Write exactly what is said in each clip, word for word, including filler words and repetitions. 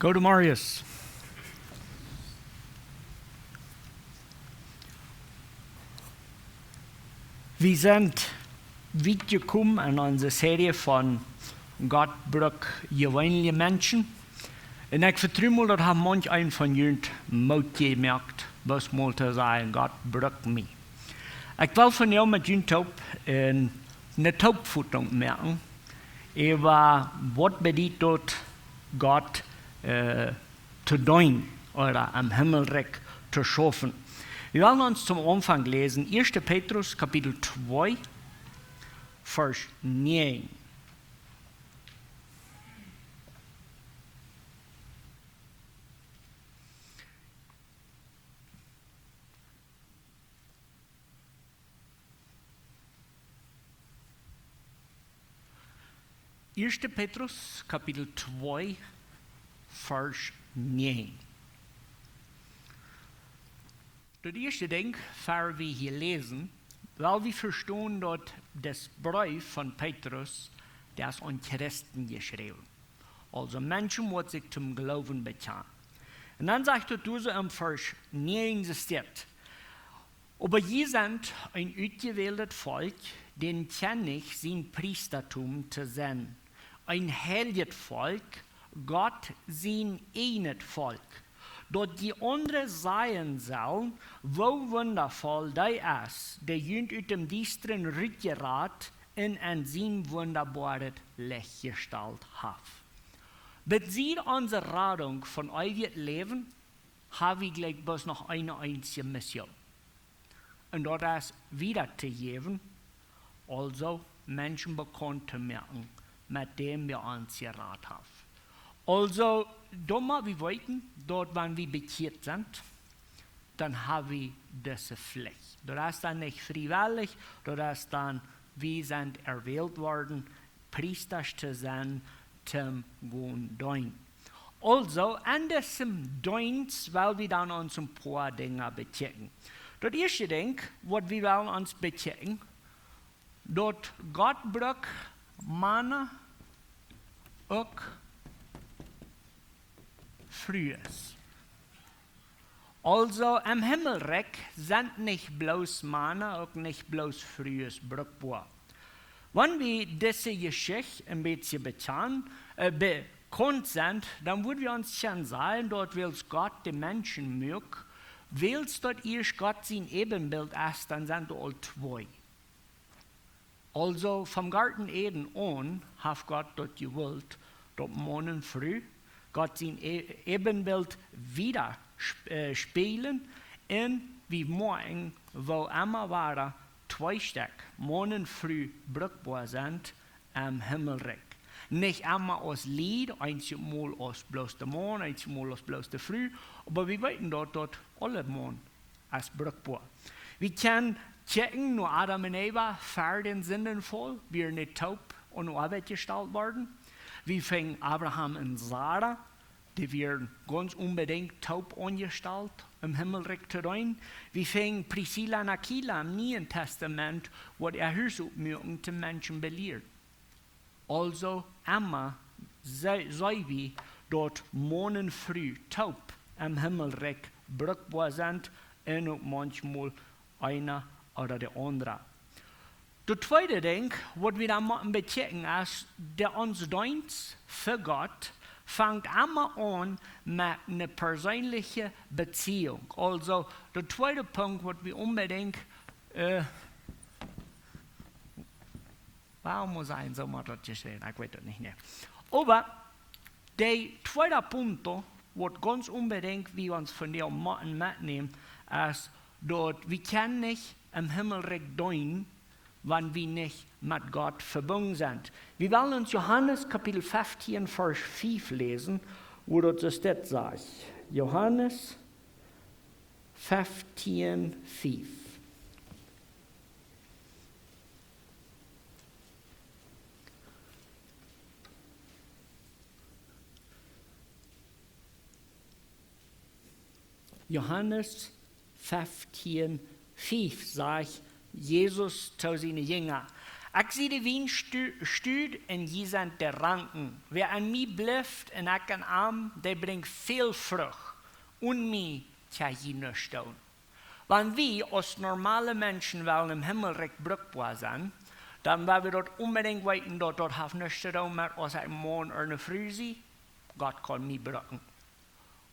Go to Marius. Wie sent wiet jekomen en onse Serie von Gott brukt jeweenelje Menschen. Un ekj vetru mol, daut haft manch een von junt Moot jemoakt, bloos mol to sajen: Gott brukt mie. Ekj well vondoag met junt toop eene, eene Toopfotunk moaken äwa waut bediet daut, Gott, äh, to deenen ooda aum Himmelrikj to schaufen. Wie wellen ons toom Aunfank läsen, Ieeschte Petrus, Kapitel twee, Varsch näajen. Ieeschte Petrus, Kapitel twee, Varsch näajen. Daut ieeschte Dinkj, ea wie hia läsen, well wie vestonen, daut dis Breef von Petrus, dee es aun Christen jeschräwen. Aulsoo Menschen, waut sikj toom Gloowen bekjanen. Un dan sajcht daut doa soo em Varsch näajen, soo steit: Oba jie sent een utjewäldet Volkj, dän Kjennich sien Priestatum to sennen, een heiljet Volkj, Gott sien ieejnet Volkj, daut jie aundre sajen sellen, woo wundavoll dee es, dee junt ut däm Diestren rutjerat un en sien wundaboaret Licht jestalt haft. Besied onse Radunk von eewjet Läwen ha wie jlikj bloos noch eene eensje Mission. Un daut es wieda to jäwen, aulsoo Menschen bekaunt to moaken met däm, wäa ons jerat haft. Aulsoo, doa mott wie weeten, daut wan wie bekjieet sent, dan ha wie dise Flicht. Daut es dan nich friewellich, daut es dan, wie sent erwählt worden, Priesta to sennen, toom gonen deenen. Aulsoo, aun disem Deenst well wie dan ons een poa Dinja bekjikjen. Daut ieeschte Dinkj, waut wie wellen ons bekjikjen, daut Gott brukt Mana, uk Frues. Aulsoo, em Himmelrikj sent nich bloos Mana, uk nich bloos Frues brukboa. Wan wie dise Jeschicht een bät bekjanen, äh, bekaunt sent, dan wudd wie ons kjennen sajen, daut wiels Gott de Menschen muak, wiels daut ieescht Gott sien Äbenbilt es, dan sent doa aul twee. Aulsoo, vom Goaden Eden aun haft Gott daut jewult, daut Maun un Fru Gott sien Ä-, Äbenbilt wieda sp-, äh, spieejlen, un wie moakjen, woo emma wada twee Stekj, Maun un Fru, brukboa sent em Himmelrikj. Nich emma aus Lied, eenjemol aus bloos de Maun, eenjemol aus bloos de Fru, oba wie weeten daut, daut aule Maun es brukboa. Wie kjennen kjikjen no Adam un Eva, ver dän Sindenfaul, wieren dee toop aun de Oabeit jestalt worden. Wie finjen Abraham un Sara, dee wieren gaunz onbedinjt toop aunjestalt, em Himmelrikj to deenen. Wie finjen Priscilla un Aquila em Nieen Tastament, waut äa Hus oppmuaken, de Menschen belieren. Aulsoo, emma see-, seenen wie, daut Maun un Fru toop em Himmelrikj brukboa sent un uk manchmol eena ooda de aundra. Daut tweede Dinkj, waut wie dan motten bekjikjen, es, daut ons Deenst fa Gott fangt emma aun met eene perseenelje Beziehung. Aulsoo, daut tweede Punkt, waut wie onbedinjt, äh, wuarom mott eena soo mau daut jeschräwen? Ekj weet daut nich mea. Oba de tweede Punkt, waut gaunz onbedinjt wie ons vondoag motten metnämen, es, daut wie kjennen nich em Himmelrikj deenen, wan wie nich met Gott vebungen sent. Wie wellen ons Johanes Kapitel feftieen, Varsch fief läsen, wua daut soo steit, sajcht. Johanes feftieen, fief. Johanes feftieen, fief sajcht Jesus to siene Jinja: Ekj sie de Wienstu-, Stud un jie sent de Ranken. Wäa aun mie blift un ekj aun am, dee brinjt väl Frucht. Onen mie kjenn jie nuscht doonen. Wan wie aus normale Menschen wellen em Himmelrikj brukboa sennen, dan woa wie daut onbedinjt weeten, daut daut haft nuscht to doonen met aus ekj een Maun ooda eene Fru sie. Gott kaun mie brucken.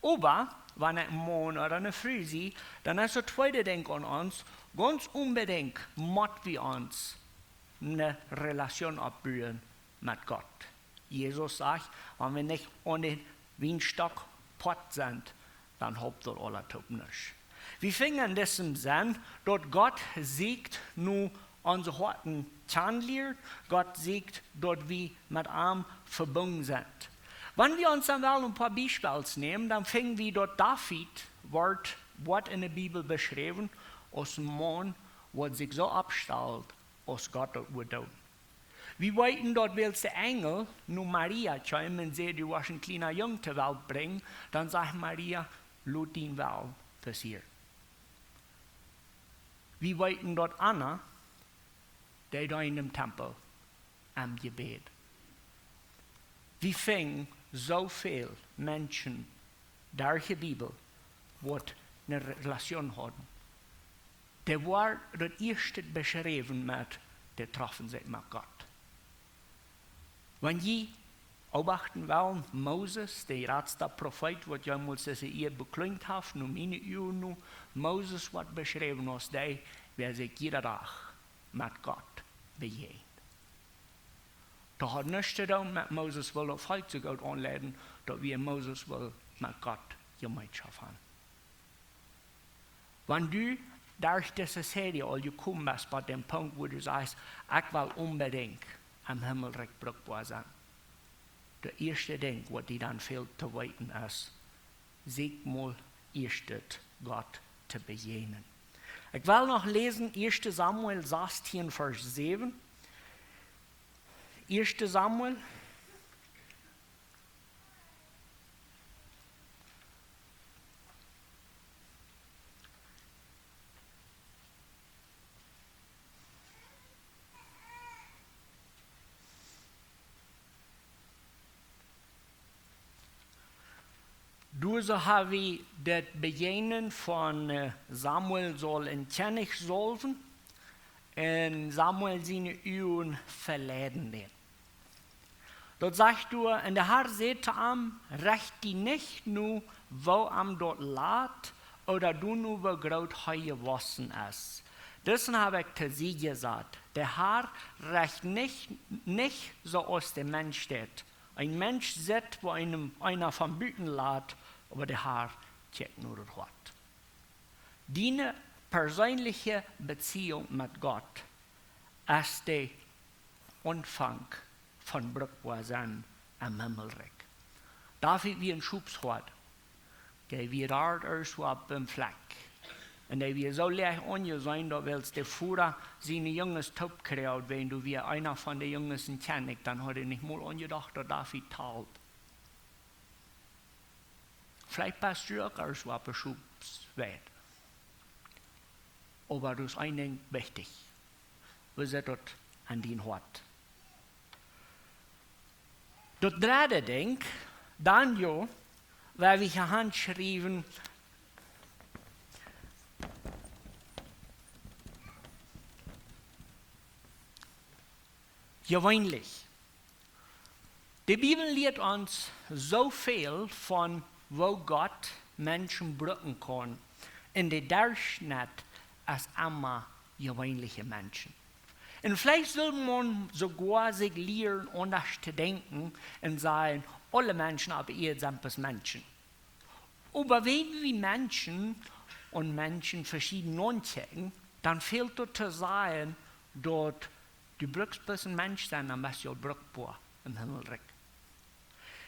Oba wan ekj een Maun ooda eene Fru sie, dan es daut tweede Dinkj aun ons, gaunz onbedinjt mott wie ons eene Relation oppbuen met Gott. Jesus sajcht, wan wie nich aun dän Wienstock Poat sent, dan halpt daut aulatoop nuscht. Wie finjen en disem Senn, daut Gott sieekjt no onse Hoaten kjanen lieren, Gott sieekjt, daut wie met am vebungen sent. Wan wie ons dan wellen een poa Biespels nämen, dan finj wie daut David woat, woat en de Bibel beschräwen aus een Maun, waut sikj soo oppstalt, aus Gott daut wudd doonen. Wie weeten daut, wiels de Enjel no Maria kjeem un säd: "Du woascht een kjliena Jung to Welt brinjen", dan sajcht Maria: "Lot dien Wellen passieren." Wie weeten daut Anna, dee deed em Tempel em Jebäd. Wie finjen soo väl Menschen derch de Bibel, waut eene Relation hauden. Dee woaren daut ieeschte beschräwen met, dee troffen sikj met Gott. Wan jie beobachten wellen, Moses, de jratsta Profeet, waut jemols dise Ieed bekjleent haft, no miene Uagen no, Moses woat beschräwen aus dee, waut sikj jieda Dach met Gott bejäajent. Daut haud nuscht to doonen met Moses wellen daut Volkj soo goot aunleiden, daut wia Moses wellen met Gott Jemeenschoft haben. Wan du derch dise Serie aul jekomen best bie dän Punkt, wua du sajchst: "Ekj well onbedinjt em Himmelrikj brukboa sennen", daut ieeschte Dinkj, waut die dan fält to weeten, es, sieekj mol ieescht daut, Gott to bejäajnen. Ekj well noch läsen, ieeschte Samuel sastieen, Varsch säwen. ieeschte Samuel. Doa soo ha wie daut Bejäajnen von, äh, Samuel saul een Kjennich saulwen, un Samuel siene Uagen veleiden dän. Daut sajcht doa: "Un de Har säd to am: Recht die nich no, woo am daut lat, ooda doano, woo groot hee jewossen es. Disen hab ekj to Sied jesat. De Har recht nich, nich soo aus de Mensch deit. Een Mensch sitt, woo eenem eena von buten lat, oba de Har kjikjt no daut Hoat." Diene perseenelje Beziehung met Gott es de Aunfank von brukboa sennen em Himmelrikj. David wia een Schopshoad. Dee wia doa ieescht opp een Flakj. Un dee wia soo läach aunjeseenen, daut wiels de Voda siene Junges toopkjrieech, wan doa wia eena von de Junges een Kjennich, dan haud hee nich mol aunjedocht, daut David talt. Veleicht best du uk ieescht opp de Schopsweid. Oba daut es een Dinkj wichtich. Woo sitt daut aun dien Hoat? Daut dredde Dinkj, dan jo, woa wie hia aunschriewen, jeweenlich. De Bibel lieet ons soo väl von woo Gott Menschen brucken kaun. Un de Derchschnitt es emma jeweenelje Menschen. Un veleicht sull maun soogoa sikj lieren aundasch to denkjen un sajen, aule Menschen opp Ieed sent bloos Menschen. Oba wan wie Menschen un Menschen veschieden aunkjikjen, dan fält daut to sajen, daut du brukst bloos een Mensch sennen, dan best du aul brukboa em Himmelrikj.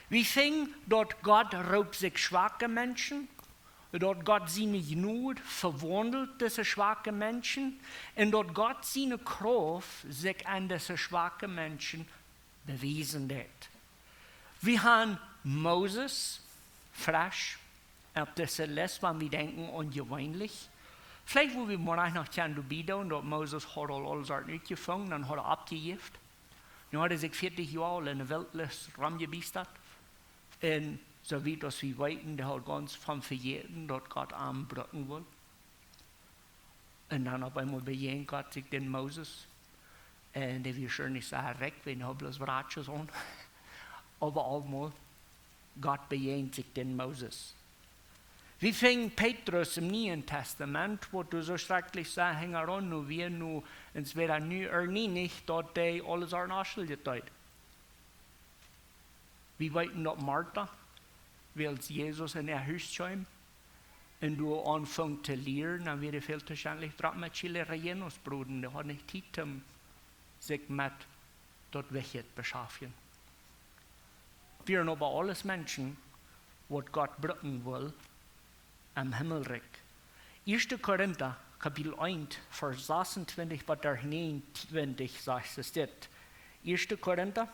Wie finjen, daut Gott roopt sikj schwake Menschen, daut Gott siene Jnod vewaundelt dise schwake Menschen, un daut Gott siene Krauft sikj aun dise schwake Menschen bewiesen deit. Wie haben Moses fresch opp dise List, wan wie denkjen aun jeweenlich. Veleicht wua wie mau noch kjennen doabie doonen, daut Moses haud aul aules utjefungen, dan haud hee oppjejäft. Nu haud hee sikj vieetich Joa aul enne Wiltnis romjebiestat. Un soo wiet aus wie weeten, dee haud gaunz von vejäten, daut Gott am brucken wull. Un dan opp eemol bejäajent Gott sikj dän Moses. Un dee wia sure nich sea rikj, wiels hee haud bloos Bratsches aun. Oba opp eemol, Gott bejäajent sikj dän Moses. Wie finjen Petrus em Nieen Testament, waut doa soo schrakjlich säd, hinjaraun, nu wia nu, entwäda nu ooda nie nich, daut dee aules aun Aschel jeteet. Wie weeten daut Marta, wiels Jesus en äa Hus kjeem un doa aunfunk to lieren, dan wia dee väl to schentlich drock met chile rellenos broden. Dee haud nich Tiet, om sikj met daut Wichtje to beschäftigen. Wieren oba aules Menschen, waut Gott brucken wull em Himmelrikj. Ieeschte Korinta, Kapitel eent, Varsch sasuntwintich bat negenuntwintich sajcht et dit. Ieeschte Korinta,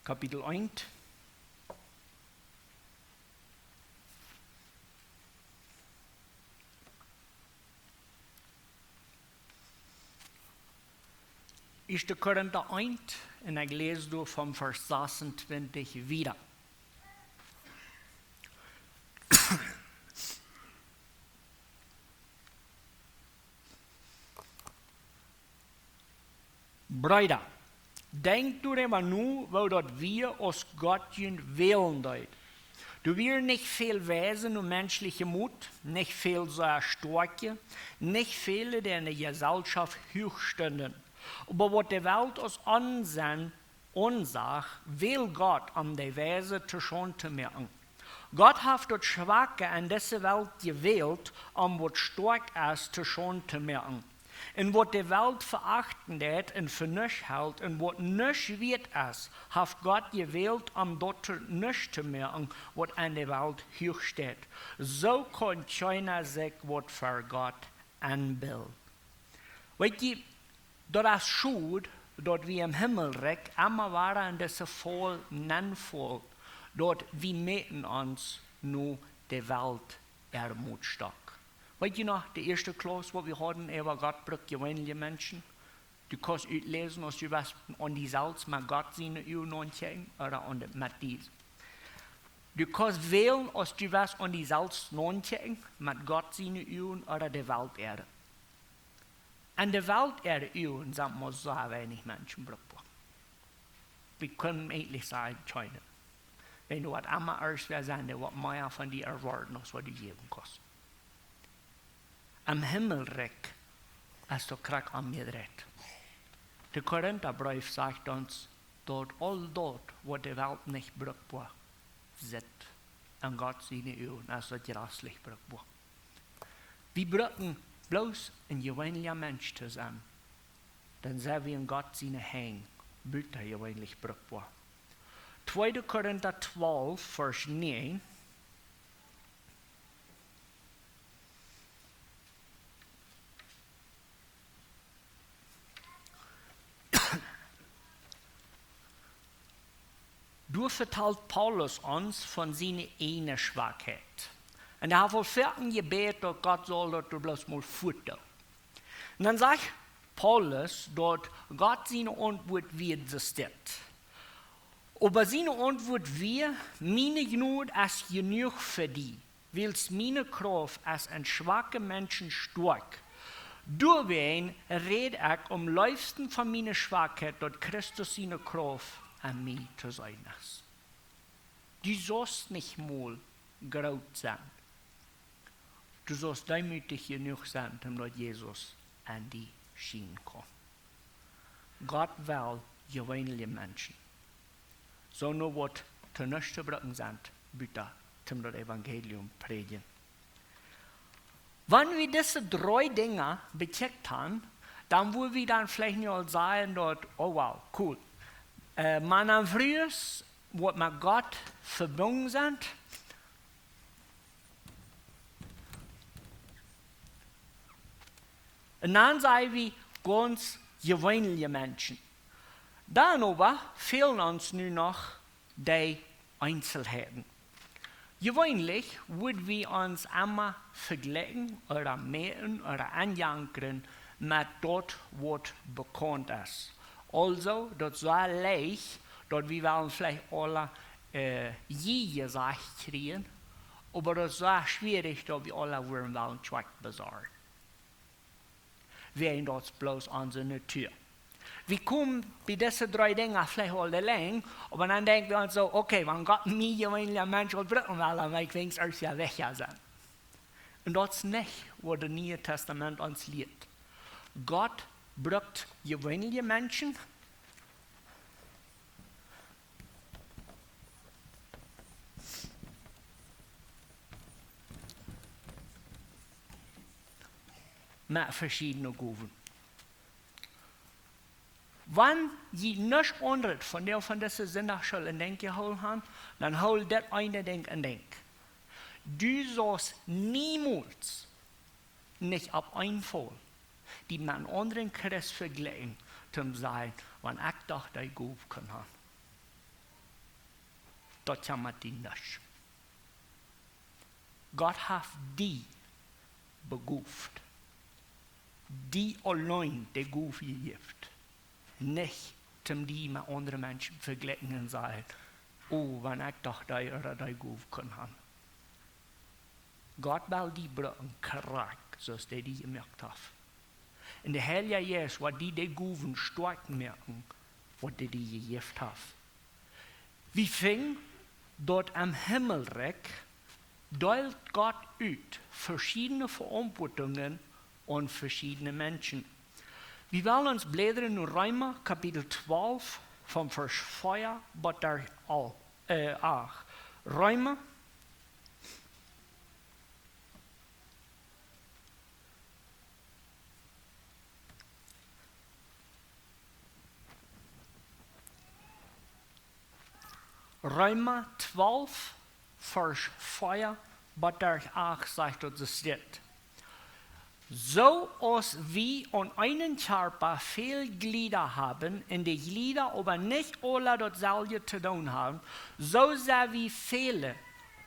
Kapitel eent. Ieeschte Korinta eent, un ekj läs doa von Varsch sasuntwintich wieda. Breeda, denkjt doaräwa no, woo daut wia, aus Gott junt wälen deed. Doa wieren nich väl Weise no menschlichem Mot, nich väl sea stoakje, nich väle, dee enne Jeselschoft huach stunden. Oba waut de Welt aus Onsenn aunsach, wäld Gott, om de Weise to Schaund to moaken. Gott haft daut Schwake en dise Welt jewält, om waut stoakj es to Schaund to moaken. Un waut de Welt veachten deit un fa nuscht helt un waut nuscht wieet es, haft Gott jewält, om daut to nuscht to moaken, waut en de Welt huach steit. Soo kaun kjeena sikj waut ver Gott enbillen. Weet jie, daut es schod, daut wie em Himmelrikj emma wieda en dise Faul nenfaulen, daut wie mäten ons no de Welt äa Motstock. Weet jie noch, de ieeschte Klauss, waut wie hauden äwa Gott brukt jeweenelje Menschen? Du kaust utläsen, aus du west aun die selfst met Gott siene Uagen aunkjikjen, ooda aun de, met die. Du kaust wälen, aus du west aun die selfst aunkjikjen, met Gott siene Uagen ooda de Welt äare. En de Welt äare Uagen sent mau sea weinich Menschen brukboa. Wie kjennen eejentlich sajen, kjeene. Wan du waut emma ieescht wea sent, dee waut mea von die erwoaten aus waut du jäwen kaust. Em Himmelrikj es daut krakjt omjedreit. De Korintabreef sajcht ons, daut aul daut, waut de Welt nich brukboa sitt, en Gott siene Uagen es daut jreslich brukboa. Wie brucken bloos een jeweenelja Mensch to sennen, dan sent wie en Gott siene Henj butajeweenlich brukboa. Tweede Korinta twalf, Varsch näajen. Doa vetalt Paulus ons von siene ieejne Schwakheit. Un hee haft aul foaken jebät, daut Gott saul daut doa bloos mol fuat doonen. Un dan sajcht Paulus, daut Gott siene Auntwuat wia soo dit. Oba siene Auntwuat wia: Miene Jnod es jenuach fa die, wiels miene Krauft es en schwake Menschen stoakj. Doawäajen räd ekj aum leefsten von miene Schwakheit, daut Christus siene Krauft en mie to seenen es. Du saust nich mol groot sennen. Du saust deemootich jenuach sennen, om daut Jesus en die schienen kaun. Gott well jeweenelje Menschen. Soo no waut to nuscht to brucken sent, buta toom daut Evangelium prädjen. Wan wie dise dree Dinja bekjikjt han, dan wudd wie dan veleicht nu aul sajen daut, oh wow, cool. Äh, Mana un Frues, waut met Gott vebungen sent. Un dan saj wie gaunz jeweenelje Menschen. Dan oba fälen ons nu noch dee Eenselheiten. Jeweenlich wudd wie ons emma vejlikjen ooda mäten ooda enjankren met daut waut bekaunt es. Aulsoo, daut es soo leicht, daut wie wellen veleicht aule, äh, jie jesajcht kjrieen, oba daut es soo schwierich, daut wie aule wudden wellen Kjoakj besorjen. Wäajen daut es bloos onse Natua. Wie komen bie dise dree Dinja veleicht aul de Lenj, oba dan denkj wie ons soo, okay, wan Gott mie jeweenlich een Mensch aul brucken well, dan well ekj weens ieescht wajch sennen. Un daut es nich waut daut Niee Tastament ons lieet. Gott brukt jeweenliche Menschen, met veschiedne Gowen. Wan jie nuscht aundret vondoag von dise Sindachschool en Denkj jehoolen han, dan hool dit eene Dinkj en Denkj. Du saust niemols nich opp eenen Faul die met eenen aundren Christ vejlikjen, toom sajen, wan ekj doch dee Gow kunn han. Daut kjemmat die nuscht. Gott haft die begoft. Die auleen de Gow jejäft. Nich toom die met aundre Menschen vejlikjen un sajen, oh, wan ekj doch dee ooda dee Gow kunn han. Gott well die brucken krakjt soo aus hee die jemoakt haft. Un de Heilje Jeist woat die de Gowen stoakj moaken, waut hee die jejäft haft. Wie finjen daut em Himmelrikj deelt Gott ut veschiedne Veauntwuatungen aun veschiedne Menschen. Wie wellen ons bläden no Reema Kapitel twalf von Varsch vea bat Varsch al-, äh, acht. Reema Reema twalf, Varsch vea bat Varsch acht sajcht daut soo dit. Soo aus wie aun eenen Kjarpa väl Jlieda haben, un de Jlieda oba nich aule daut selwje to doonen haben, soo sent wie väle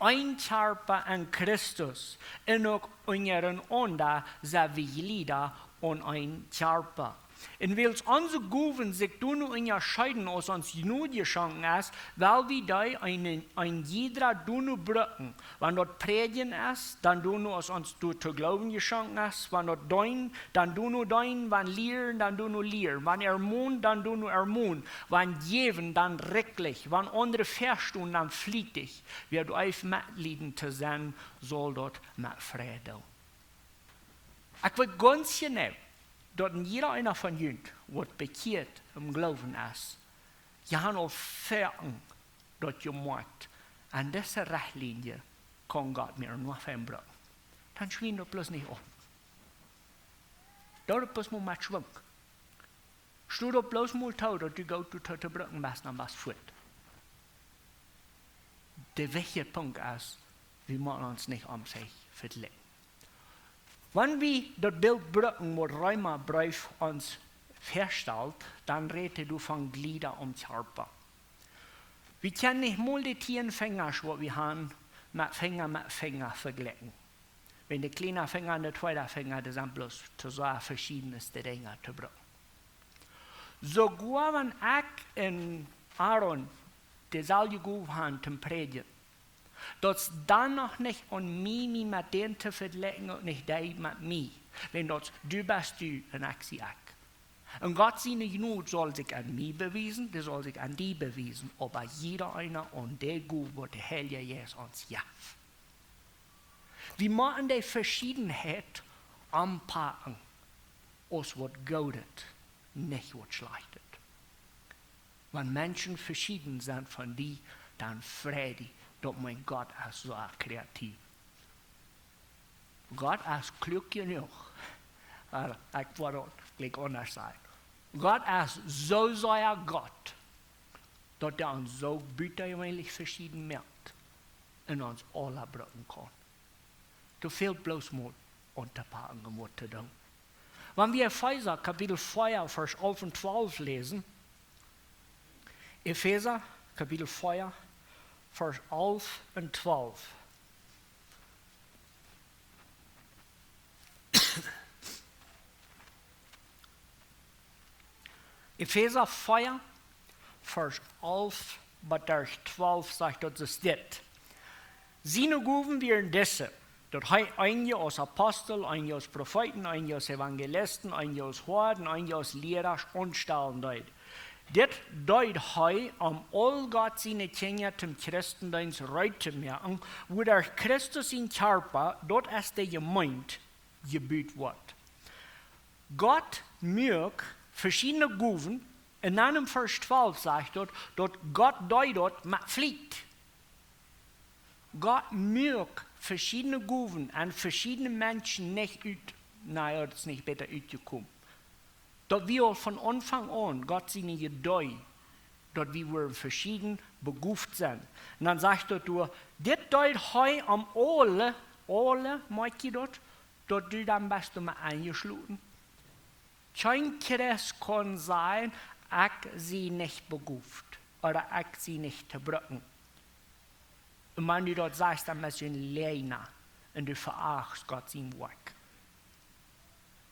een Kjarpa en Christus, un uk unjarenaunda sent wie Jlieda aun een Kjarpa. Un wiels onse Gowen sikj doano unjascheeden aus ons Jnod jeschonken es, well wie dee een, een jieda doano brucken. Wan daut prädjen es, dan doano aus ons doa to gloowen jeschonken es. Wan daut deenen, dan doano deenen. Wan lieren, dan doano lieren. Wan ermonen, dan doano ermonen. Wan jäwen, dan rikjlich. Wan aundre väastonen, dan flietich. Wäa doa eeft metlieden to sennen, saul daut met Freid doonen. Ekj weet gaunz jeneiw, daut een jieda eena von junt, waut bekjieet em Gloowen es, jie han aul foaken daut jemoakt, aun dise Rechtlienje kaun Gott mie noch fein brucken. Dan schwien daut bloos nich opp. Doo daut bloos mol met Schwung. Sto daut bloos mol too, daut du Gott doatoo to brucken best, dan best fuat. De wichtje Punkt es, wie motten ons nich om sikj vejlikjen. Wan wie daut Bilt brucken, waut Reema Breef ons väastalt, dan rät hee doa von Jlieda aum Kjarpa. Wie kjennen nich mol de tieen Finjasch, waut wie han, met Finja met Finja vejlikjen. Wan de kjliene Finja un de tweede Finja, dee sent bloos to soo veschiedne Dinja to brucken. Soogoa wan ekj un Aaron deselwje Gow han toom prädjen, daut es dan noch nich aun mie, mie met dän to vejlikjen un nich dee met mie. Wan daut du best du un ekj sie ekj. Un Gott siene Jnod saul sikj aun mie bewiesen, dee saul sikj aun die bewiesen, oba jieda eena aun dee Gow, waut de Heilje Jeist ons jeft. Wie motten de Veschiedenheit aunpacken aus waut Goodet, nich waut Schlajchtet. Wan Menschen veschieden sent von die, dan frei die, daut mien Gott es soo kreativ. Gott es kluak jenuach. Oba ekj wudd daut jlikj aundasch sajen. Gott es soo sea Gott, daut hee ons soo butajeweenlich veschieden moakt un ons aula brucken kaun. Doa fält bloos Moot auntopacken un waut to doonen. Wan wie Efeesa Kapitel vea, Varsch alf un twalf läsen, Efeesa Kapitel vea, Varsch alf un twalf. Efeesa vea, Varsch alf bat Varsch twalf sajcht daut es dit: Siene Gowen wieren dise, daut hee eenje aus Apostel, eenje aus Profeeten, eenje aus Evangelisten, eenje aus Hoaden, eenje aus Liera aunstalen deed. Dit deed hee, om aul Gott siene Kjinja toom Christendeenst reed to moaken, wua derch Christus sien Kjarpa, daut es de Jemeent, jebut woat. Gott muak veschiedne Gowen, un dan em Varsch twalf sajcht daut, daut Gott deed daut met Fliet. Gott muak veschiedne Gowen aun veschiedne Menschen nich ut, na jo, daut es nich bäta utjekomen. Daut wia aul von Aunfank aun Gott siene Idee, daut wie wudden veschieden begoft sennen. Un dan sajcht daut doa, dit deed hee om aule, aule, moakj jie daut, daut du dan best doa enjeschloten. Kjeen Christ kaun sajen, ekj sie nich begoft, ooda ekj sie nich to brucken. Un wan du daut sajchst, dan best du een Läajna un du veachtst Gott sien Woakj.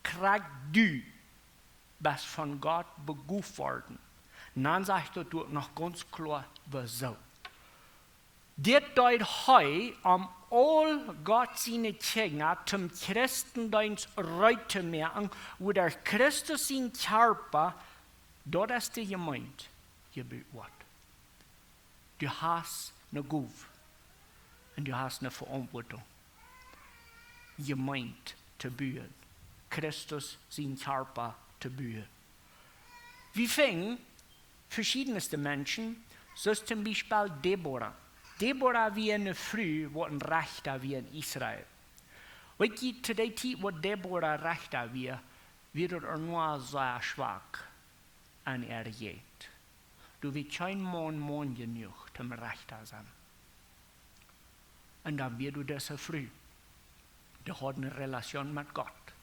Krakjt du best von Gott begoft worden. Un dan sajcht daut doa noch gaunz kloa, wuasoo. Dit deed hee, om aul Gott siene Kjinja toom Christendeenst reed to moaken, wua derch Christus sien Kjarpa, daut es de Jemeent, jebut woat. Du hast eene Gow un du hast eene Veauntwuatunk, Jemeent to buen, Christus sien Kjarpa to buen. Wie finjen veschiedne Menschen, soo aus toom Biespel Deborah. Deborah wia eene Fru, waut een Rechta wia en Israel. Weet jie, to dee Tiet, waut Deborah Rechta wia, wia daut ea noch sea schwak aun äa Jehilt. Doa wia kjeen Maun, Maun jenuach, toom Rechta sennen. Un dan wia doa dise Fru, dee haud eene Relation met Gott.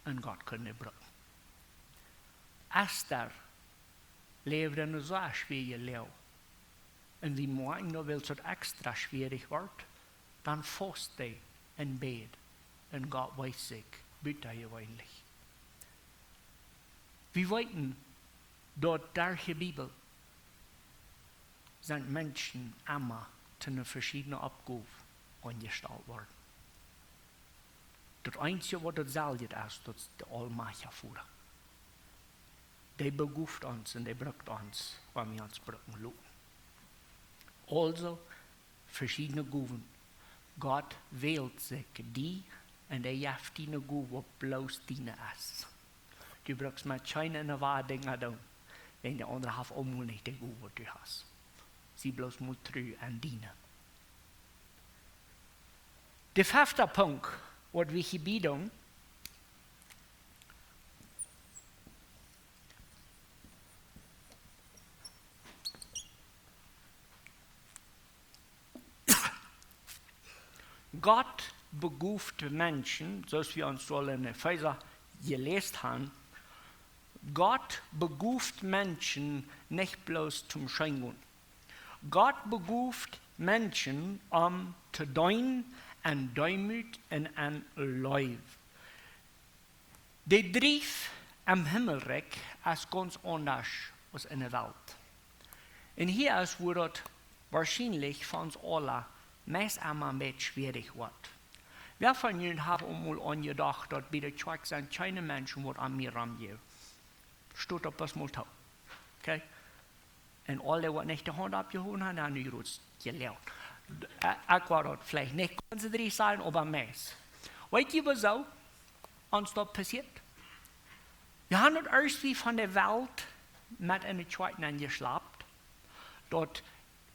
Un Gott kunn dee brucken. Ester läwd een sea schwoaret Läwen. Un wie moakjen daut, wiels daut extra schwoa wort, dan faust dee un bäd. Un Gott wiest sikj butajeweenlich. Wie weeten daut derch de Bibel sent Menschen emma to eene veschiedne Oppgow aunjestalt worden. Daut eensje, waut daut selwje es, daut es de aulmajchtja Voda. Dee begoft ons un dee brukt ons, wan wie ons brucken loten. Aulsoo, veschiedne Gowen. Gott wält sikj die un dee jeft die eene Gow, waut bloos diene es. Du brukst met kjeene Wada Dinja doonen, wan de aundra haft aul mol nich de Gow, waut du hast. Sie bloos mol tru aun diene. De fefte Punkt, waut wie hia bie doonen, Gott begoft Menschen, soo aus wie ons aul en Efeesa jeläst haben, Gott begoft Menschen nich bloos toom scheen gonen. Gott begoft Menschen, om to deenen en Deemoot un en Leew. De Drift em Himmelrikj es gaunz aundasch aus en de Welt. Un hia es, wua daut woarschienlich fa ons aula meist emol een bät schwoa woat. Wäa von junt haft aul mol aunjedocht, daut bie de Kjoakj sent kjeene Menschen, waut aun mie romjäwen? Stot opp, pass mol too. Okay? Un aul dee, waut nich de Haunt oppjehowen haben, haben nu groot jelächt. Äh, ekj wull daut veleicht nich gaunz soo dreist sajen, oba meist. Weet jie, wuasoo ons daut passieet? Wie haben daut ieescht wie von de Welt met en de Kjoakj nenjeschlapt, daut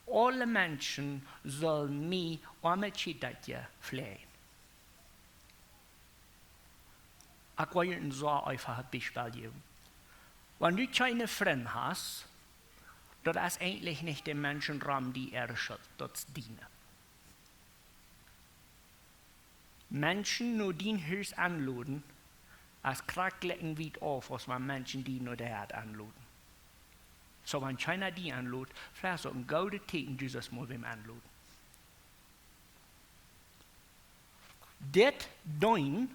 aule Menschen sullen mie om de Kjie fleien. Ekj well junt een sea eefachet Biespel jäwen. Wan du kjeene Frind hast, daut es eejentlich nich de Menschen rom die äare Schult, daut es diene. Menschen no dien Hus enloden, es krakjt jlikj wiet auf, aus wan Menschen die no däa enloden. Soo, wan kjeena die enlot, veleicht es daut een goodet Tieekjen, du saust mol wäm enloden. Dit Deenen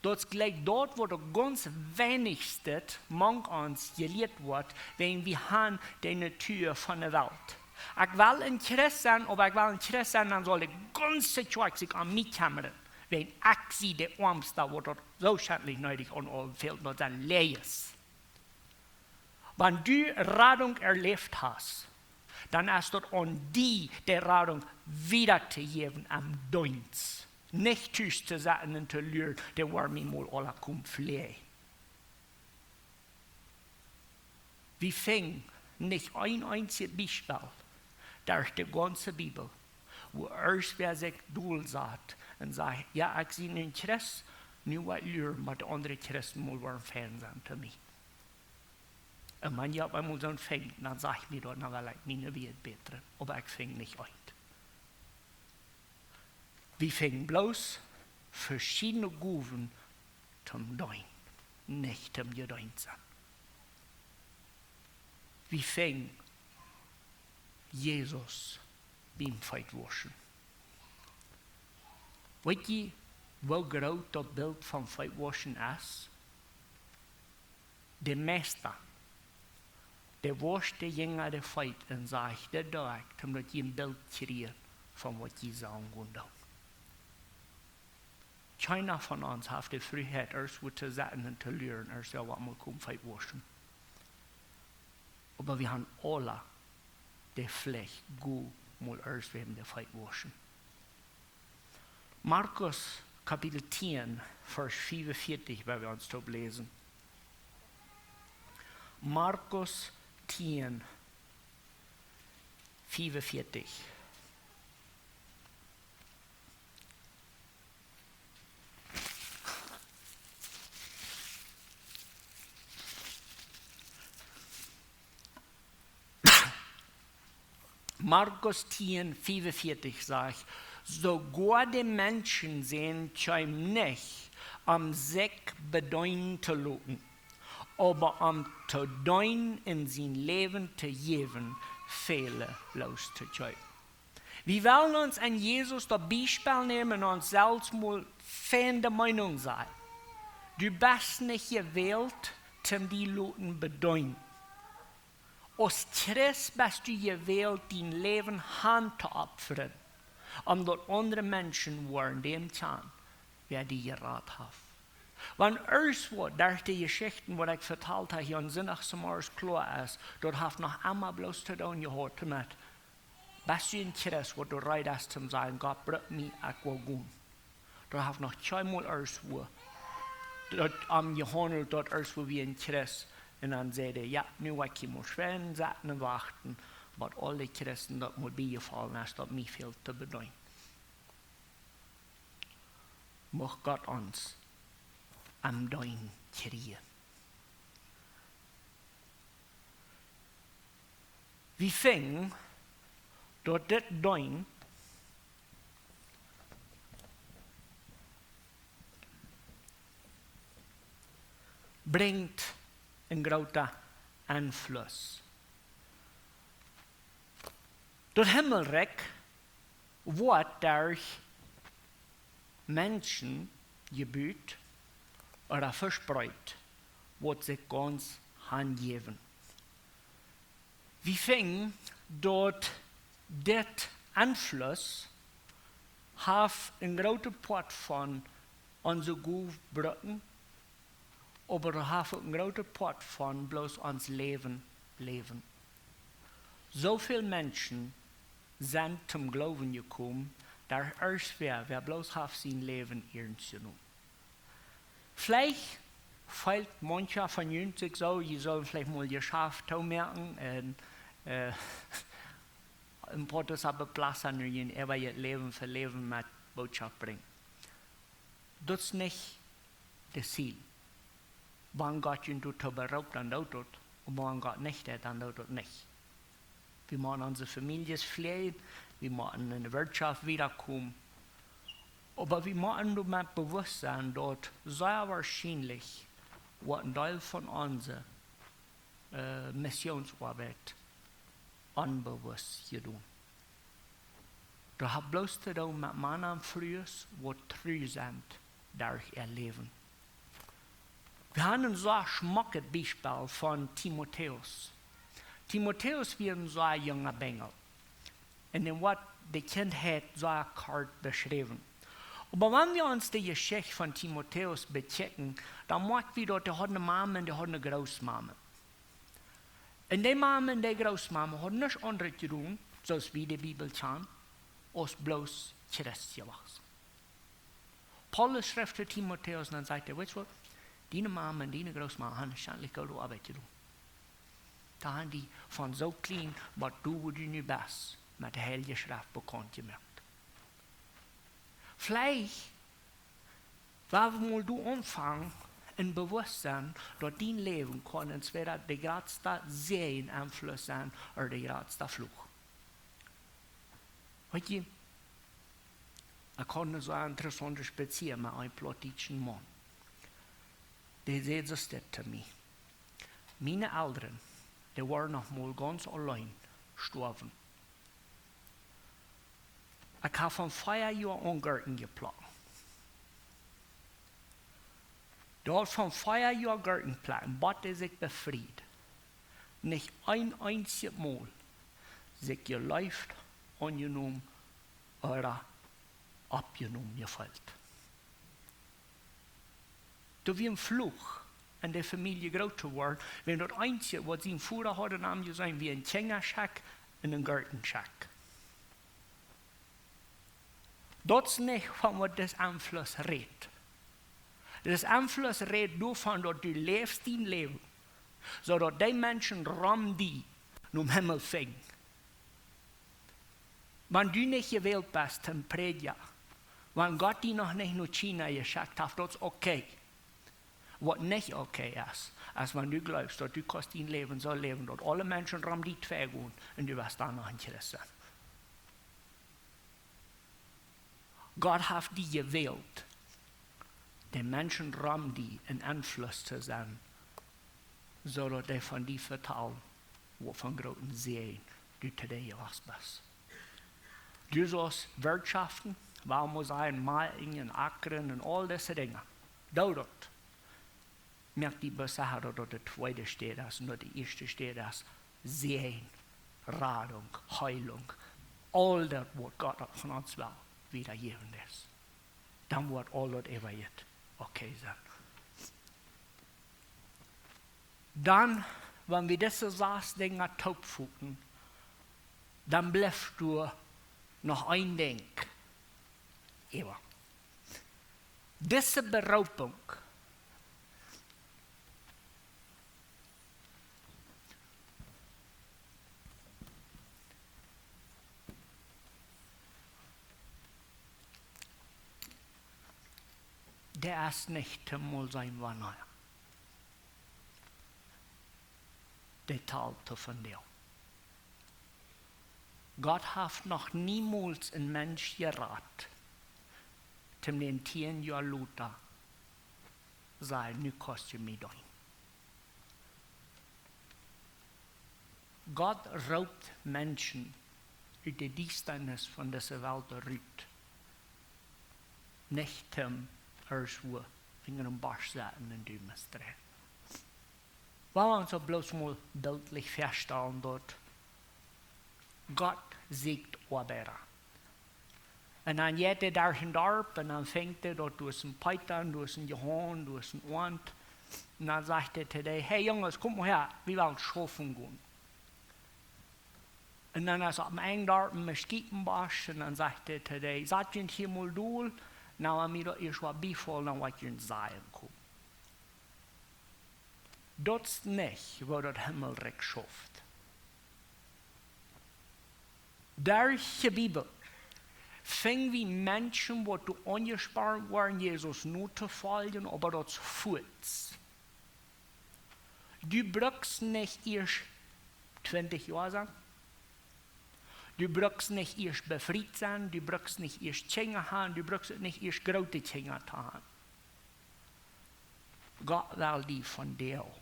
Daut es jlikj daut, waut daut gaunz weinichste mank ons jelieet woat, wan wie han de Natua von de Welt. Ekj well een Christ sennen, oba ekj well een Christ sennen, dan saul de gaunze Kjoakj sikj om mie kjemmren. Wan ekj sie de oamste, waut daut soo schentlich needich aun aul fält, daut sent Läajes. Wan du Radunk erläft hast, dan es daut aun die, de Radunk wieda to jäwen aum Deenst. Nich tus to sitten un to luren, dee woaren mie mol aula komen fleajen. Wie finjen nich een eensjet Biespel derch de gaunze Bibel, wua irjentwäa sikj dol sat un sajcht: "Jo, ekj sie een Christ, nu woa ekj luren, waut de aundre Christen mol woaren fein sennen to mie." Un wan ekj opp eemol soon finj, dan saj ekj mie daut, dan well ekj miene Wieed bätren, oba ekj finj nich eent. Wie finjen bloos veschiedne Gowen toom deenen, nich toom jedeent sennen. Wie finjen Jesus biem Feetwoaschen. Weet jie, woo groot daut Bilt von Feetwoaschen es? De Meista, dee woascht de Jinja de Feet un sajcht: "Dit doo ekj, daut jie een Bilt kjrieen von waut jie sellen gonen doonen." Kjeena von ons haft de Frieheit, irjentwua to sitten un to luren, irjentwäa woat mol komen Feet woaschen. Oba wie han aula de Flicht, goot mol irjentwäm de Feet woaschen. Markus Kapitel tieen, Varsch fiefunvieetich, woa wie ons toop läsen. Markus tieen, fiefunvieetich. Markus tieen, fiefunvieetich sajcht: "Soogoa de Menschensän kjeem nich, om sikj bedeenen to loten, oba om to deenen un sien Läwen to jäwen, väle looszukjeepen." Wie wellen ons aun Jesus daut Biespel nämen un ons selfst mol von de Meenunk sennen: Du best nich jewält, toom die loten bedeenen. Aus Christ best du jewält, dien Läwen han to opfren, om daut aundre Menschen woaren dän kjanen, wäa die jerat haft. Wan irjentwaut derch de Jeschichten, waut ekj vetalt hab, hia aum Sindach zemorjes kloa es, daut haft noch emma bloos to doonen jehaut met: Best du een Christ, waut du reed best toom sajen: "Gott, bruck mie, ekj well gonen"? Daut haft noch kjeenmol irjentwua daut aunjehaundelt, daut irjentwua wia een Christ un dan säd hee: "Jo, nu woa ekj hia mol schwind sitten un wachten, waut aule Christen daut mol biejefollen es, daut mie väl to bedeenen." Mucht Gott ons aum Deenen kjrieen. Wie finjen, daut dit Deenen brinjt een groota Enfluss. Daut Himmelrikj woat derch Menschen jebut ooda vespreet, waut sikj gaunz hanjäwen. Wie finjen, daut dit Enfluss haft een groota Poat von onse Gow brucken, oba daut haft uk een groota Poat von bloos ons Läwen läwen. Soo väl Menschen sent toom Gloowen jekomen, daut irjentwäa, wäa bloos haft sien Läwen iernst jenomen. Veleicht feelt mancha von junt sikj soo, jie sullen veleicht mol Jeschaft toomoaken un, äh, een poa Tusas beplatsen un äwa jun Läwen fa Läwen met Bootschoft brinjen. Daut es nich daut Ziel. Wan Gott junt doatoo beroopt, dan doot daut. Un wan Gott nich deit, dan doot daut nich. Wie motten onse Famieljes fläajen, wie motten enne Wirtschaft wiedakomen. Oba wie motten doamet bewusst sennen, daut sea woarschienlich woat een Deel von onse, äh, Missionsoabeit onbewusst jedonen. Daut haft bloos to doonen met Mana un Frues, waut tru sent derch äa Läwen. Wie haben een sea schmocket Biespel von Timotäus. Timotäus wia een sea junga Benjel. Un dan woat de Kjintheit sea kort beschräwen. Oba wan wie ons de Jeschicht von Timotäus bekjikjen, dan moakj wie daut, dee haud eene Mame un dee haud eene Grootmame. Un dee Mame un dee Grootmame hauden nuscht aundret jedonen, soo aus wie de Bibel kjanen, aus bloos Christ jewast. Paulus schrift to Timotäus un dan sajcht hee: "Weetst waut? Diene Mame un diene Grootmame haben scheinlich goode Oabeit jedonen. Dee haben die von soo kjlien bat du, wua du nu best, met de Heilje Schreft bekaunt jemoakt." Veleicht, wan wie mol doa aunfangen, een Bewusstsein, daut dien Läwen kaun entwäda de jratsta Säajen Enfluss sennen ooda de jratsta Fluch. Weetst, ekj haud eene sea interessaunte Spazieunk met een plautdietschen Maun. Dee säd soo dit to mie: "Miene Elren, dee wieren noch mol gaunz auleen jestorwen. Ekj hab von vea Joa aun Gurkjen jeplekjt. Dee haud von vea Joa Gurkjen plekjen, bat hee sikj befried, nich een eensjet Mol sikj jeleeft, aunjenomen ooda oppjenomen jefeelt." Daut wia een Fluch, en de Famielje groot to woaren, wan daut eensje, waut sien Voda haud aun am jeseenen, wia een Kjinjaschock un een Gurkjenschock. Daut es nich von waut dis Enfluss rät. Dis Enfluss rät doavon, daut du läfst dien Läwen, soo daut dee Menschen rom die nom Himmel finjen. Wan du nich jewält best toom Prädja, wan Gott die noch nich no China jeschekjt haft, daut es okay. Waut nich okay es, es wan du jleefst, daut du kaust dien Läwen soo läwen, daut aule Menschen rom die twei gonen un du woascht dan noch een Christ sennen. Gott haft die jewält, de Menschen rom die een Enfluss to sennen, soo daut dee von die vetalen, waut von grooten Säajen du to dee jewast best. Du saust wirtschaften, wuarom sajen, meien un ackren un aul dise Dinja. Doo daut. Moak die bloos secha, daut daut de tweede Städ es un daut de ieeschte Städ es Säajen, Radunk, Heilunk, aul daut, waut Gott uk von ons well, wadajäwen es. Dan woat aul daut äwaje okay sennen. Dan, wan wie dise sas Dinja toopvoten, dan blift doa noch een Dinkj äwa. Dise Beroopunk, dee es nich toom mol seenen, wanea dee talt to vondoag. Gott haft noch niemols een Mensch jerat, toom dän tieen Joa lota sajen: "Nu kaust du mie deenen." Gott roopt Menschen ut de Diestanis von dise Welt rut, nich toom ieescht wua finja een Bosch setten un doonen mistreien. Wie wellen ons uk bloos mol bildlich faststalen, daut Gott sieekjt Oabeida. Un dan jeit hee derch een Darp un dan finjt hee daut doa es een Peeta, doa es een Johaun, doa es een Arnt. Un dan sajcht hee to dee: "Hey Junges, komt mol häa, wie wellen schaufen gonen." Un dan es opp een Enj doa een Muskietenbosch un dan sajcht hee to dee: "Sat junt hia mol dol, un wan mie daut ieescht waut biefelt, dan woa ekj junt sajen komen." Daut es nich woo daut Himmelrikj schauft. Derch de Bibel finj wie Menschen, waut doa aunjesproaken woaren, Jesus notofoljen, oba daut es fuaz. Du brukst nich ieescht twintich Joa sennen. Du brukst nich ieescht befriet sennen. Du brukst nich ieescht Kjinja haben. Du brukst nich ieescht groote Kjinja to haben. Gott well die vondoag,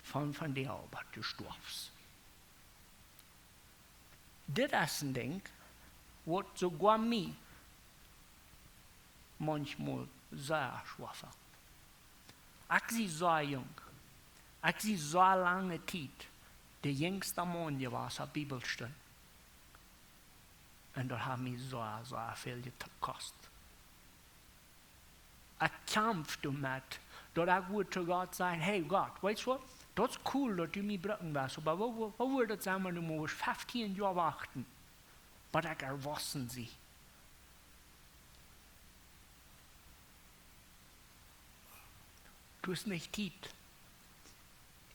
von vondoag bat du stoafst. Dit es een Dinkj, waut soogoa mie manchmol sea schwoa felt. Ekj sie soo jung. Ekj sie soo lange Tiet de jinjsta Maun jewast opp Bibelstund. Un daut haft mie soo, soo väl jekost. Ekj kjamf doamet, daut ekj wudd to Gott sajen: "Hey Gott, weetst waut? Daut es cool, daut du mie brucken west, oba woo, woo, woo wudd daut sennen, wan du motst feftieen Joa wachten, bat ekj erwossen sie?" Daut es nich Tiet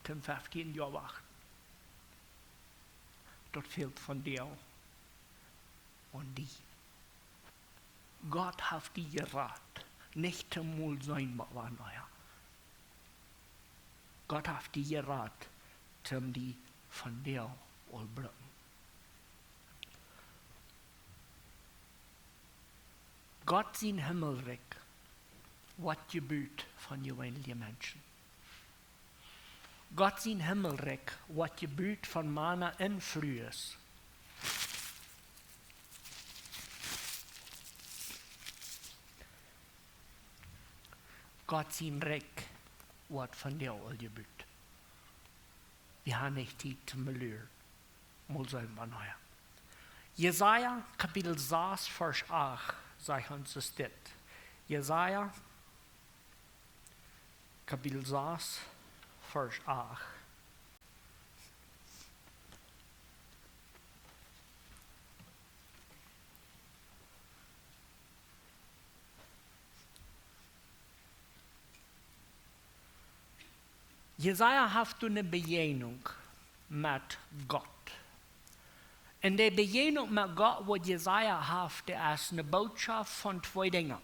toom feftieen Joa wachten. Daut fält von die aun die. Gott haft die jerat, nich toom mol seenen, waut woat, naja. Gott haft die jerat, toom die vondoag aul brucken. Gott sien Himmelrikj woat jebut von jeweenelje Menschen. Gott sien Himmelrikj woat jebut von Mana un Frues. Gott sien Rikj woat vondoag aul jebut. Wie haben nich Tiet toom luren. Mol seenen, wan, naja. Jesaja Kapitel sas, Varsch acht, sajcht ons dit. Jesaja Kapitel sas, Varsch acht. Jesaja haft doa eene Bejäajnunk met Gott. Un dee Bejäajnunk met Gott, waut Jesaja haft, daut es eene Bootschoft von twee Dinja.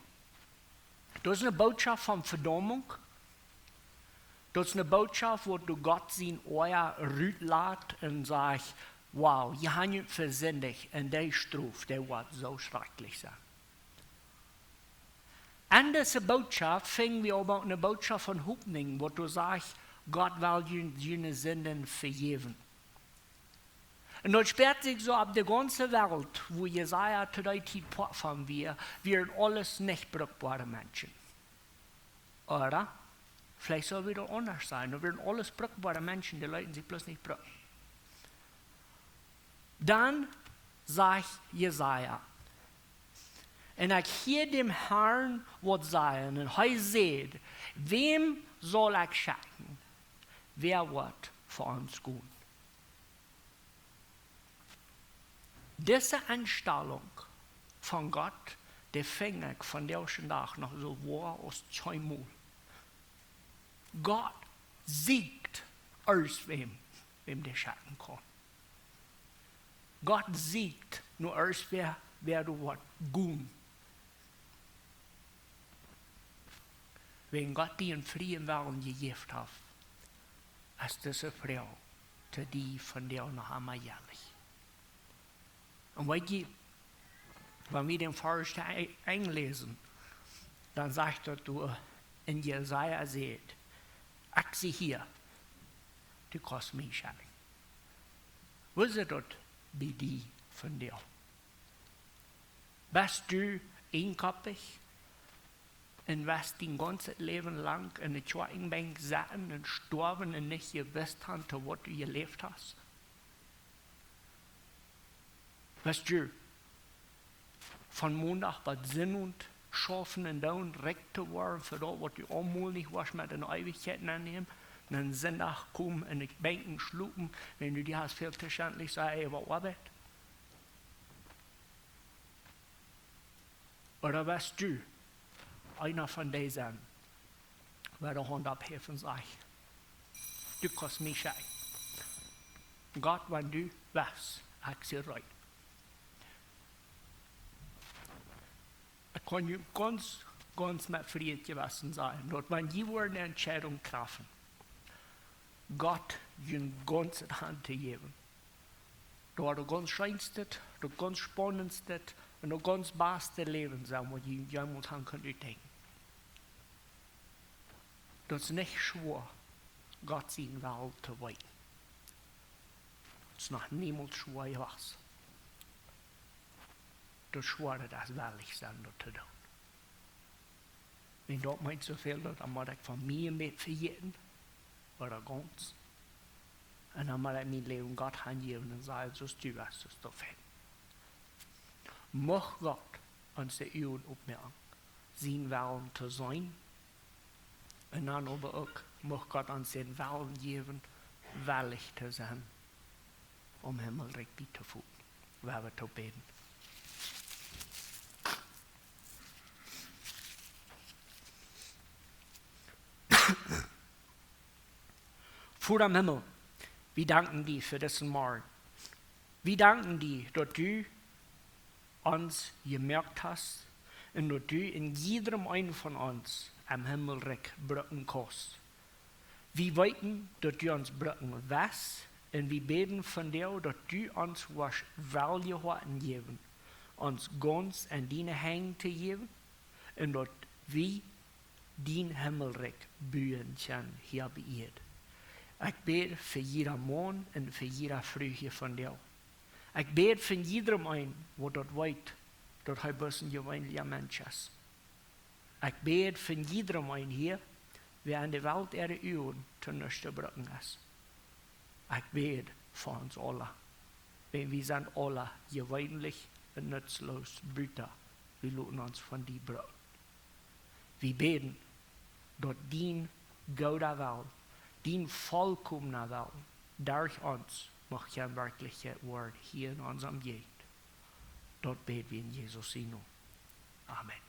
Daut es eene Bootschoft von Vedaumunk. Daut es eene Bootschoft, wua du Gott sien Oaja rutlat un sajchst: "Wow, jie haben vesindjt un dee Strof, dee woat soo schrakjlich sennen." En dise Bootschoft finj wie oba uk eene Bootschoft von Hopninj, wua doa sajcht: "Gott well jun, june Sinden vejäwen." Un daut spieet sikj soo opp de gaunze Welt, wua Jesaja to dee Tiet Poat von wia, wieren aules nich brukboare Menschen. Ooda, veleicht saul wie daut aundasch sajen, daut wieren aules brukboare Menschen, dee leeten sikj bloos nich brucken. Dan sajcht Jesaja: "Un ekj hieed däm Harn waut sajen, un hee säd: Wäm saul ekj schekjen? Wäa woat fa ons gonen?" Dise Enstalunk von Gott, dee finj ekj vondoag dän Dach noch soo woa aus kjeenmol. Gott sieekjt irjentwäm, wäm dee schekjen kaun. Gott sieekjt no irjentwäa, wäa doa woat gonen. Wan Gott die eenen frieen Wellen jejäft haft, es dise Froag to die vondoag noch emma jelädich. Un weet jie, wan wie dän Varsch to Enj, Enj läsen, dan sajcht daut doa, un Jesaja säd: "Ekj sie hia, du kaust mie schekjen." Woo es daut bie die vondoag? Best du eenkoppich un woascht dien gaunzet Läwen lang enne Kjoakjenbenkj sitten un stoawen un nich jewist haben, to waut du jeläft hast? Woascht du von Mondach bat Sinnowent schaufen un doonen, rikj to woaren, fa daut waut du aulemol nich woascht met enne Eewichkjeit nennämen, un dan Sindach komen un enne Benkj schlopen, wan du die hast väl to schaufen, saj ekj, äwa Oabeit? Ooda woascht du eena von dee sennen, waut de Haunt oppheft un sajcht: "Du kaust mie schekjen. Gott, wan du west, ekj sie reed." Ekj kaun junt gaunz, gaunz met frieet Jewessen sajen, daut wan jie woaren eene Entscheidunk träfen, Gott jun gaunzet han to jäwen, daut woat daut gaunz scheenste, daut gaunz spaunendste un daut gaunz baste Läwen sennen, waut jie jemols han kunt utdenkjen. Daut es nich schwoa, Gott sien Wellen to weeten. Daut es noch niemols schwoa jewast. Daut Schwoare es wellich sennen, daut to doonen. Un daut meent soo väl, daut dan mott ekj von mie met vejäten, ooda gaunz. Un dan mott ekj mien Läwen Gott hanjäwen un sajen: "Soo aus du best, es daut fein." Mucht Gott ons de Uagen opmoaken, sienen Wellen to seenen. Un dan oba uk, mucht Gott ons dän Wellen jäwen, wellich to sennen, om Himmelrikj bie to foten. Wie woaren toop bäden. Voda em Himmel, wie danken die fa disen Morjen. Wie danken die, daut du ons jemoakt hast un daut du en jiedrem eenen von ons em Himmelrikj brucken kaust. Wie weeten, daut du ons brucken west, un wie bäden vondoag, daut du ons woascht Welljehorchen jäwen, ons gaunz en diene Henj to jäwen, un daut wie dien Himmelrikj buen kjennen hia opp Ieed. Ekj bäd fa jieda Maun un fa jieda Fru hia vondoag. Ekj bäd fa jiedrem eenen, waut daut weet, daut hee bloos een jeweenlicha Mensch es. Ekj bäd fa jiedrem eenen hia, wäa en de Welt äare Uagen to nuscht to brucken es. Ekj bäd fa ons aula, wiels wie sent aula jeweenlich un nutzloos Buta. Wie loten ons von die brucken. Wie bäden, daut dien gooda Well, dien volkomna Well, derch ons mucht kjennen Werkjlichkjeit woaren hia en onse Omjäajent. Daut bäd wie en Jesus sienen Nomen. Amen.